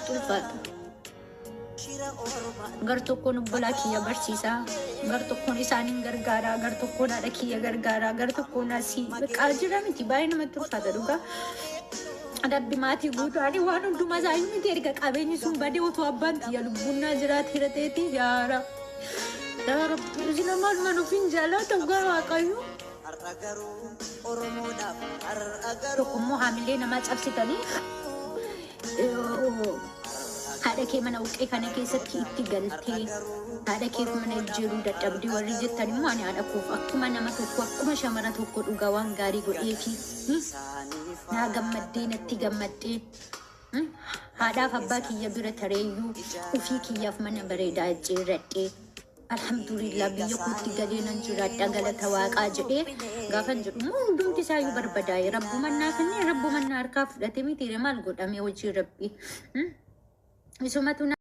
Namatti ulfaata. Gar tokkoon obbolaa kiyya barsiisaa, gar tokkoon isaaniin gargaaraa, gar tokkoon haadha kiyya gargaaraa, gar tokkoon asii. Beqaa jira miti baay'ee namatti ulfaata dhugaa. Rabbi maatii guutuu ani waan hundumaa isaayyuu miti erga qabeenyi sun badee otoo abbaan tiyya lubbuun naa jiraate ta'eeti yaa Rabbi. Yaa Rabbi isin maaluma nuuf hin jaalata dhugaa Waaqayyo. Tokkommoo haamilee namaa cabsitanii haadha kee mana uqqee kana keessatti itti galtee haadha keef mana jijjiiruu dadhabdee warri jettan immoo ani haadha koof akkuma nama tokko akkuma shamara tokko dhugaa waan gaarii godheefi naa gammaddee natti gammaddee haadhaaf abbaa kiyya bira tareeyyuu ofii kiyyaaf mana bareedaa jijjiirradhee Alhamdulillah biyya kootti galee nan jiraadha galata waaqaa jedhee gaafan jedhu immoo hundumti isaayyuu barbadaa'e rabbuman naa kennee rabbuman na harkaa fudhate mitiire maal godhame hojii rabbi isumatu na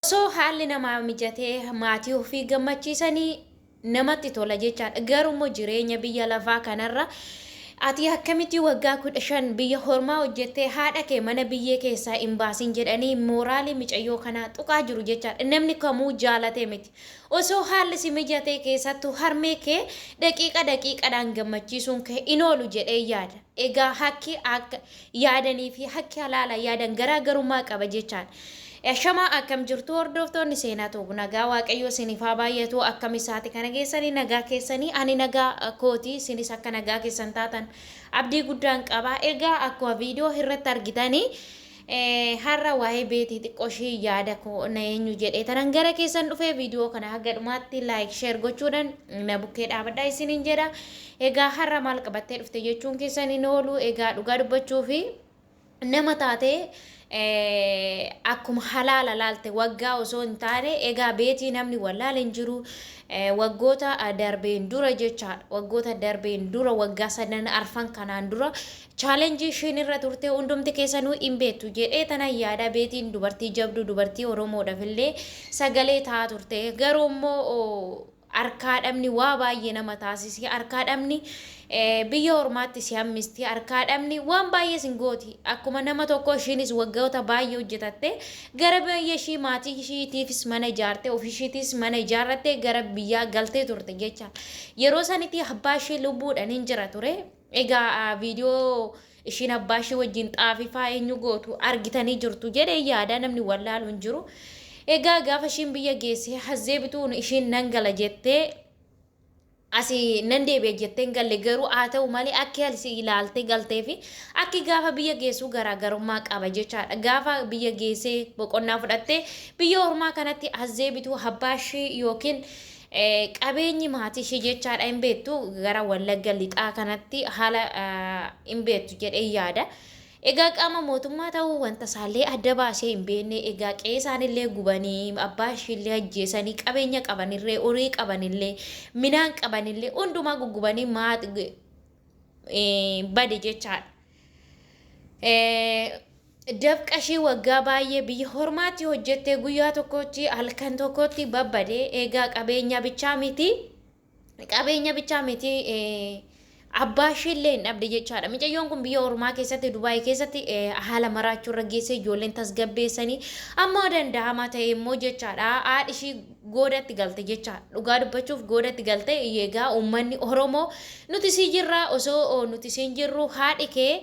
Osoo haalli namaa mijatee maatii ofii gammachiisanii namatti tola jechaadha. Garuu immoo jireenya biyya lafaa kanarra ati akkamitti waggaa 15 biyya hormaa hojjettee haadha kee mana biyyee keessaa hin baasin jedhanii mooraalii micayyoo kanaa tuqaa jiru jechaadha. Namni kamuu jaalatee miti. Osoo haalli si mijatee keessattuu harmee kee daqiiqa daqiiqadhaan gammachiisuun kee in oolu jedhee yaada. Egaa hakki akka yaadanii fi hakki halaala yaadan garaa garummaa qaba jechaadha. Ashamaa akkam jirtu hordoftoonni seenaa tuub nagaa waaqayyoo isiniif haa baay'atu akkam isaati kana geessanii nagaa keessanii ani nagaa kooti isinis akka nagaa keessan taatan abdii guddaan qaba. Egaa akkuma viidiyoo irratti argitanii Har'a waa'ee beetii xiqqoo ishii yaada koo na eenyu jedhee tanan gara keessan dhufee viidiyoo kana haga dhumaatti like share gochuudhaan na bukkee dhaabadhaa isiniin jedha. Egaa har'a maal qabattee dhufte jechuun keessan hin oolu. Egaa dhugaa dubbachuu fi nama taatee akkuma halaala laalte waggaa osoo hin taane egaa beetii namni wallaale hin jiru. Waggoota darbeen dura jechaadha. Waggoota darbeen dura waggaa sadan arfan kanaan dura Challenge ishiin irra turte hundumti keessanuu in beektu jedhee tanan yaada beetiin dubartii jabduu dubartii oromoodhaf illee sagalee ta'aa turte garuu immoo harkaa dhabni waa baay'ee nama taasisi harkaa dhabni biyya ormaatti si hammisti harkaa dhabni waan baay'ee sin gooti akkuma nama tokko ishiinis waggoota baay'ee hojjetatte gara biyya ishii maatii ishiitiifis mana ijaarte ofii ishiitis mana ijaarratte gara biyyaa galtee turte jecha yeroo sanitti abbaa ishii lubbuudhaan hin jira ture. Egaa viidiyoo ishiin abbaa ishii wajjin xaafii faa eenyu gootu argitanii jirtu jedhee yaada namni wallaalu hin jiru. Egaa gaafa ishiin biyya geesse hazzee bituun ishiin nan gala jettee asii nan deebi'a jettee hin galle garuu haa ta'u malee akki asii ilaaltee galtee fi akki gaafa biyya geessuu garaagarummaa qaba jechaadha. Gaafa biyya geessee boqonnaa fudhattee biyya ormaa kanatti hazzee bituu abbaa ishii yookiin Qabeenyi maatii ishee jechaadha hin beektu gara Wallagga lixaa kanatti haala hin beektu jedhee yaada. Egaa qaama mootummaa ta'uu wanta isaallee adda baasee hin beekne egaa qe'ee isaanillee gubanii abbaa ishiillee ajjeesanii qabeenya qabanillee horii qabanillee midhaan qabanillee hundumaa guggubanii bade jechaadha. Dafqa ishii waggaa baay'ee biyya hormaatti hojjettee guyyaa tokkotti halkan tokkotti babbade egaa qabeenya bichaa miti qabeenya bichaa miti abbaa ishii illee hin dhabde jechaadha. Micayyoon kun biyya ormaa keessatti Dubaay keessatti haala maraachuu irra geessee ijoolleen tasgabbeessanii amma danda'amaa ta'e immoo jechaadha haadhi ishii goodatti galte jechaadha. Dhugaa dubbachuuf goodatti galte egaa uummanni Oromoo nuti sii jirra osoo nuti siin jirru haadhi kee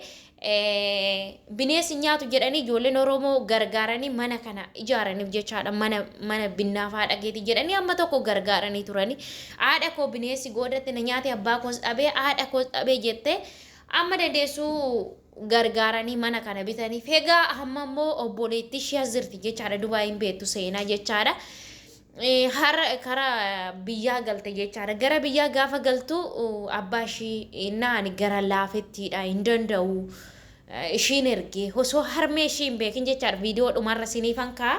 Bineensi nyaatu jedhanii ijoolleen Oromoo gargaaranii mana kana ijaaraniif jechaadha. Mana mana binnaaf haadha keetii jedhanii amma tokko gargaaranii turanii. Haadha koo bineensi goodatti na nyaate abbaa koos dhabee haadha koos dhabee jettee amma dandeessuu gargaaranii mana kana bitaniif. Egaa amma immoo obboleettii ishee as jirti jechaadha. Dubaayin beektu seenaa jechaadha. Har'a karaa biyyaa galte jechaadha. Gara biyyaa gaafa galtu abbaa ishii naani gara laafettiidha hin danda'u. Ishiin ergee osoo harmee ishii hin beekin jechaadha. Viidiyoo dhumarra siniifan ka'a.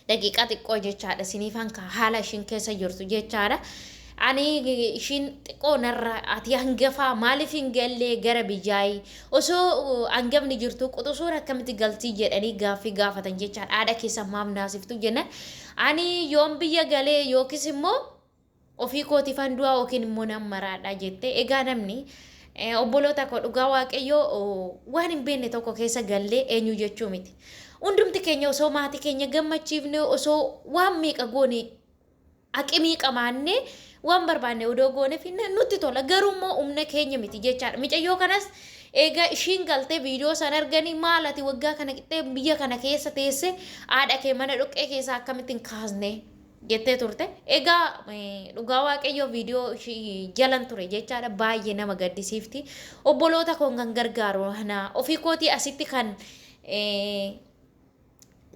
Daqiiqaa xiqqoo jechaadha siniifan ka haala ishiin keessa jirtu jechaadha. Ani ishiin xiqqoo narra ati hangafaa maaliif hin gallee gara biyyaayi osoo hangafni jirtu quxusuun akkamitti galtii jedhanii gaaffii gaafatan jechaadha. Haadha keessa maaf naasiftu jennaan ani yoon biyya galee yookiis immoo ofii kootiifan du'aa yookiin immoo nan maraadha jette. Egaa namni obboloota koo dhugaa waaqayyoo waan hin beekne tokko keessa gallee eenyu jechuu miti. Hundumti keenya osoo maatii keenya gammachiifne osoo waan meeqa goone aqimii qabaannee waan barbaanne odoo gooneef nutti tola garuu immoo humna keenya miti jechaadha. Micayyoo kanas egaa ishiin galtee viidiyoo san arganii maal ati waggaa kana qixxee biyya kana keessa teesse haadha kee mana dhoqqee keessaa akkamitti hin kaasne jettee turte. Egaa dhugaa waaqayyoo viidiyoo ishii jalan ture jechaadha baay'ee nama gaddisiifti. Obboloota koon kan gargaaru ana ofii kootii asitti kan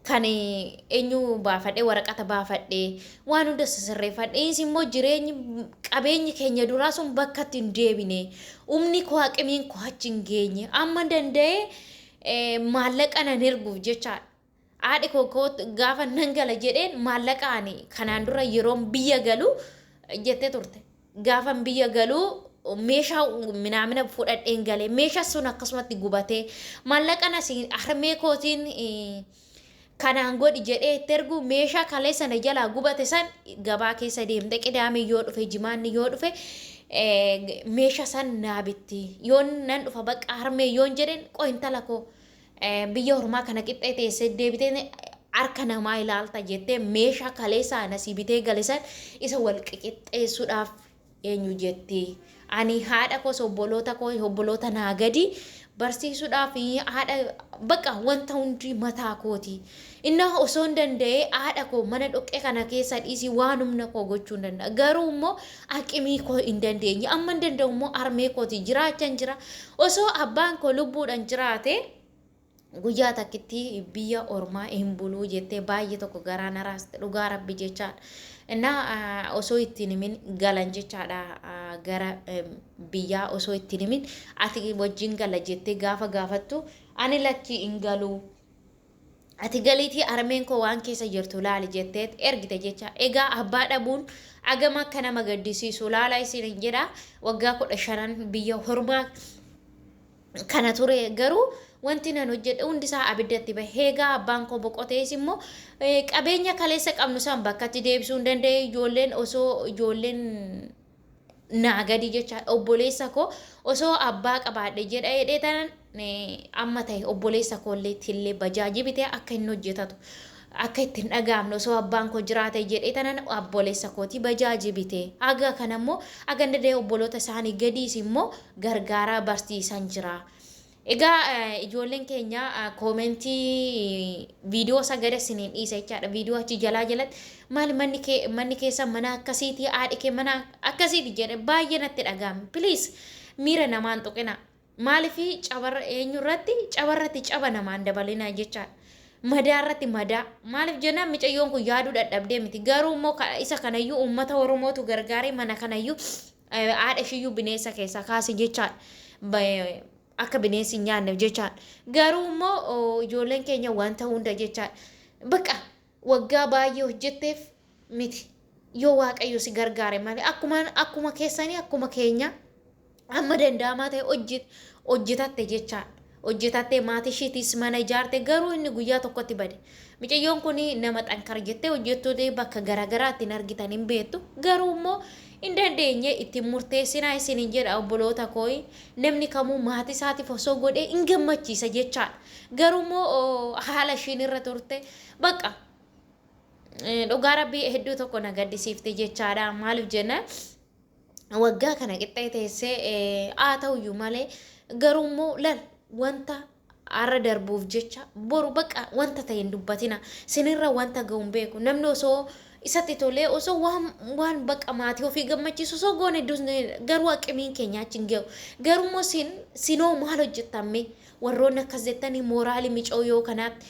kan eenyu baafadhe waraqata baafadhe waan hunda sisirreeffadhe innis immoo jireenyi qabeenyi keenya duraa sun bakka itti hin deebine humni koo haqimiin koo achi hin geenye amma danda'ee maallaqa nan erguuf jechaadha. Haadhi koo gaafa nan gala jedheen maallaqa ani kanaan dura yeroon biyya galu jettee turte. Gaafan biyya galuu meeshaa minaamina fudhadheen galee meeshaa sun akkasumatti gubatee maallaqa nasi harmee kootiin kanaan godhi jedhee itti ergu meeshaa kalee sana jalaa gubate san gabaa keessa deemte qidaamee yoo dhufe jimaanni yoo dhufe meeshaa san naa bitti yoon nan dhufa bakka harmee yoon jedheen qoo intala koo biyya ormaa kana qixxee teessee deebitee harka namaa ilaalta jettee meeshaa kalee sana si bitee gale san isa wal qixxeessuudhaaf eenyu jetti. Ani haadha koos obboloota koo obboloota naa gadi barsiisuudhaaf haadha bakka wanta hundi mataa kooti. Inna osoo hin danda'ee haadha koo mana dhoqqee kana keessa dhiisii waan humna koo gochuu hin danda'a. Garuu immoo aqimii koo hin dandeenye. Amma hin danda'u immoo harmee kooti jiraachaa jira. Osoo abbaan koo lubbuudhaan jiraate guyyaa takkitti biyya ormaa hin buluu jettee baay'ee tokko garaa na raaste dhugaa rabbi jechaadha. Innaa osoo ittiin himin galan jechaadha gara biyyaa osoo ittiin himin ati wajjin gala jettee gaafa gaafattu ani lakkii hin galuu. Ati galiitii harmeen koo waan keessa jirtu laali jettee ergite jecha. Egaa abbaa dhabuun agama akka nama gaddisiisu laala isin hin jedha. Waggaa 15 biyya ormaa kana ture garuu wanti nan hojjedhe hundi isaa abiddatti bahe. Egaa abbaan koo boqotees immoo qabeenya kaleessa qabnu san bakkatti deebisuu hin danda'e. Ijoolleen osoo ijoolleen naa gadi jecha obboleessa koo osoo abbaa qabaadhe jedha jedhee tanan amma ta'e obboleessa koollee tillee bajaajii bitee akka inni hojjetatu akka ittiin dhaga'amne osoo abbaan koo jiraate jedhee tanan obboleessa kootii bajaajii bitee aga kanammoo aga danda'e obboloota isaanii gadiis immoo gargaaraa barsiisan jira. Egaa ijoolleen keenya koomentii viidiyoo sagada isiniin dhiisa jechaadha. Viidiyoo achi jalaa jalatti maali manni kee manni keessa mana akkasiiti haadhi kee mana akkasiiti jedhe baay'ee natti dhaga'ame. Please miira namaan tuqina. Maaliif cabarra eenyurratti cabarratti caba namaan dabalina jechaadha. Madaa irratti madaa. Maaliif jennaan micayyoon kun yaaduu dadhabdee miti. Garuu immoo isa kanayyuu uummata Oromootu gargaaree mana kanayyuu haadha ishiyyuu bineensa keessaa kaase jechaadha. Akka bineensi hin nyaanneef jechaadha. Garuu immoo ijoolleen keenya wanta hunda jechaadha. Bakka waggaa baay'ee hojjetteef miti. Yoo waaqayyo si gargaare malee akkuma akkuma keessanii akkuma keenya amma danda'amaa ta'e hojjetatte jechaadha. Hojjetattee maatii ishiitiis mana ijaarte garuu inni guyyaa tokkotti bade. Micayyoon kun nama xankar jettee hojjettoota bakka garaagaraa ittiin argitan hin beektu. Garuu immoo hin dandeenye ittiin murteessinaa isiniin jedha obboloota kooyi. Namni kamuu maatii isaatiif osoo godhee hin gammachiisa jechaadha. Garuu immoo haala ishiin irra turte bakka dhugaa rabbii hedduu tokko na gaddisiifte jechaadha. Maaliif jenna waggaa kana qixxee teessee haa ta'uyyuu malee garuu immoo lal wanta har'a darbuuf jecha boru bakka wanta ta'e hin dubbatina. Sinirra wanta ga'u hin beeku. Namni osoo isatti tolee osoo waan bakka maatii ofii gammachiisu osoo goone garuu aqimiin keenya achi hin ga'u. Garuu immoo sinoo maal hojjettamme warroonni akkas jettanii mooraalii micooyoo kanaatti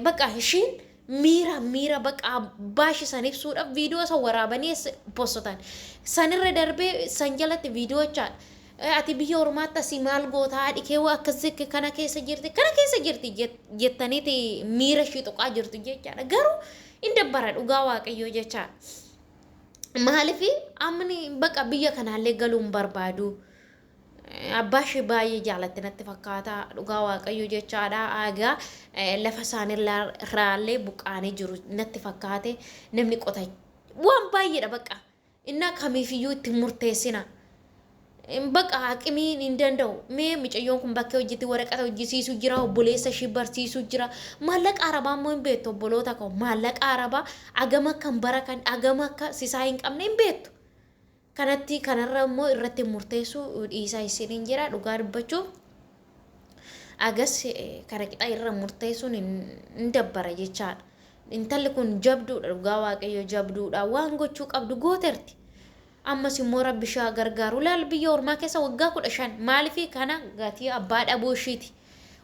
bakka ishiin miira miira bakka abbaa ishee san ibsuudhaaf viidiyoo isa waraabanii postotan. Sanirra darbee san jalatti viidiyoo jechaadha. Ati biyya ormaatti asii maal goota haadhi kee waa akkas kana keessa jirti kana keessa jirti jettaniiti miira ishii tuqaa jirtu jechaadha. Garuu Hin dabbara dhugaa Waaqayyoo jechaadha. Maaliif amni baqa biyya kanaallee galuu hin barbaadu. Abbaa ishee baay'ee jaalatti natti fakkaata dhugaa Waaqayyoo jechaadha. Egaa lafa isaaniirraallee buqqaanii jiru natti fakkaate namni qota waan baay'eedha baqa. Innaa kamiifiyyuu itti murteessina. Baqa haqimiin hin danda'u. Mee mucayyoon kun bakkee hojjetti waraqata hojjisiisu jira, obboleessa ishii barsiisu jira. Maallaqa arabaa immoo hin beektu obboloota koo. Maallaqa arabaa agama akka hin barakan, agama akka sisaa hin qabne hin beektu. Kanatti kanarra immoo irratti murteessuu dhiisaa isiniin jira dhugaa dubbachuuf. Agas kana qixa irra murteessuun hin dabbara jechaadha. Intalli kun jabduudha dhugaa Waaqayyo jabduudha. Waan gochuu qabdu gooterti. Ammas immoo Rabbi ishee haa gargaaru. Laal biyya ormaa keessa waggaa 15 maaliif kana gatii abbaa dhabuu ishiiti.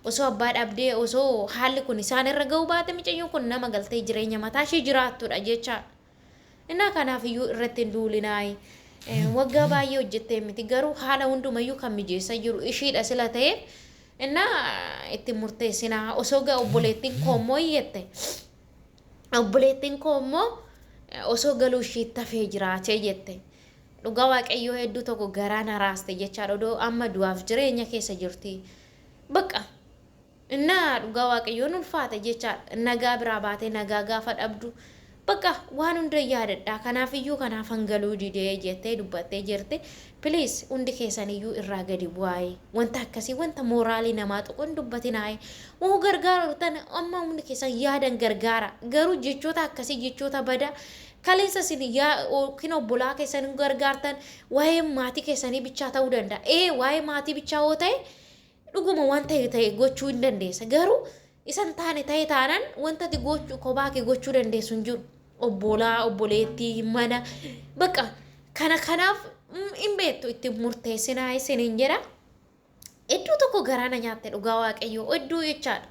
Osoo abbaa dhabdee osoo haalli kun isaan irra ga'uu baate mucayyoon kun nama galtee jireenya mataa ishee jiraattudha jechaadha. Innaa kanaaf iyyuu irratti hin duulinaayi. Waggaa baay'ee hojjettee miti garuu haala hundumayyuu kan mijeessa jiru ishiidha sila ta'eef innaa itti murteessinaa osoo gaa obboleettiin koo immoo iyyette. Obboleettiin koo immoo osoo galuu ishiitti hafee jiraatee jette. Dhugaa Waaqayyoo hedduu tokko garaa na raaste jechaadha odoo amma du'aaf jireenya keessa jirti. Bakka innaa dhugaa Waaqayyoon ulfaate jechaadha. Nagaa biraa baatee nagaa gaafa dhabdu bakka waan hunda yaadadha. Kanaaf iyyuu kanaafan galuu didee jettee dubbattee jirti. Please hundi keessan iyyuu irraa gadi bu'aayi. Wanta akkasii wanta mooraalii namaa tuqu hin dubbatinaayi. Wuu gargaartan amma hundi keessan yaadan gargaara. Garuu jechoota akkasii jechoota badaa kaleessa isin yaa yookiin obbolaa keessan hin gargaartan waa'ee maatii keessanii bichaa ta'uu danda'a. Ee waa'ee maatii bichaa yoo ta'e dhuguma waan ta'e ta'e gochuu hin dandeessa. Garuu isa hin taane ta'e taanaan wanta ati gochuu kophaa kee gochuu dandeessu hin jiru. Obbolaa, obboleettii, mana bakka kana kanaaf hin beektu itti murteessinaa isiniin jedha. Iddoo tokko garaa na nyaatte dhugaa Waaqayyoo iddoo jechaadha.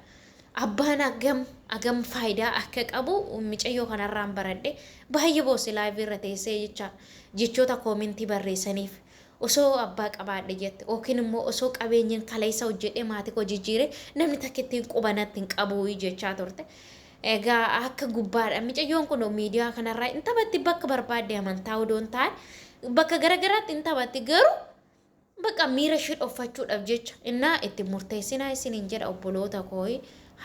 Abbaan agam agam faayidaa akka qabu micayyoo kanarraan baradhe baay'ee boosse laayivii irra teessee jechaadha. Jechoota koomentii barreessaniif. Osoo abbaa qabaadhe jette yookiin immoo osoo qabeenyan kaleessa hojjedhee maatii koo jijjiire namni takka ittiin quba natti hin qabu jechaa turte. Egaa akka gubbaadha micayyoon kun miidiyaa kanarraa hin taphatti bakka barbaadde amantaa odoo hin taane bakka garagaraatti hin taphatti garuu bakka miira ishee dhoffachuudhaaf jecha innaa itti murteessinaa isiniin jedha obboloota koo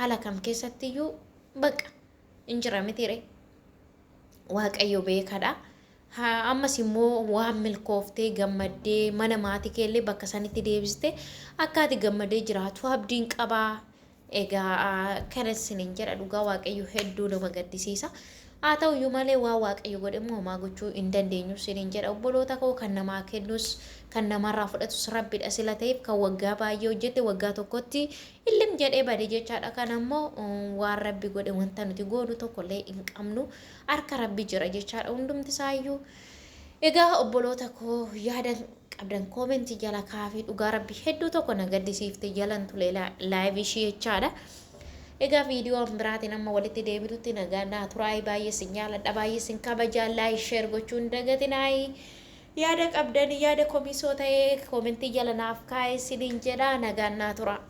haala kam keessattiyyuu bakka hin jira mitiire. Waaqayyo beekadha. Ammas immoo waan milkooftee gammaddee mana maatii keellee bakka sanitti deebiste akka ati gammadee jiraatu abdiin qabaa. Egaa kana isiniin jedha dhugaa Waaqayyo hedduu nama gaddisiisa. Haa ta'uyyuu malee waan Waaqayyo godhe immoo homaa gochuu hin dandeenyu isiniin jedha obboloota koo kan namaa kennus kan namarraa fudhatus Rabbidha sila ta'eef kan waggaa baay'ee hojjette waggaa tokkotti illim jedhee bade jechaadha. Kana immoo waan Rabbi godhe wanta nuti goonu tokkollee hin qabnu. Harka Rabbi jira jechaadha hundumti isaayyuu. Egaa obboloota koo yaada qabdan koomentii jala kaafii dhugaa Rabbi hedduu tokko na gaddisiifte jalan tule laayiv ishii jechaadha. Egaa viidiyoo biraatiin amma walitti deebinutti nagaa naa turaayii baay'ee sin jaaladha baay'ee sin kabajaa laayik sheer gochuu hin dagatinaayii. Yaada qabdan yaada komisoo ta'ee koomentii jala naaf kaa'ee siniin jedha nagaan naa turaa.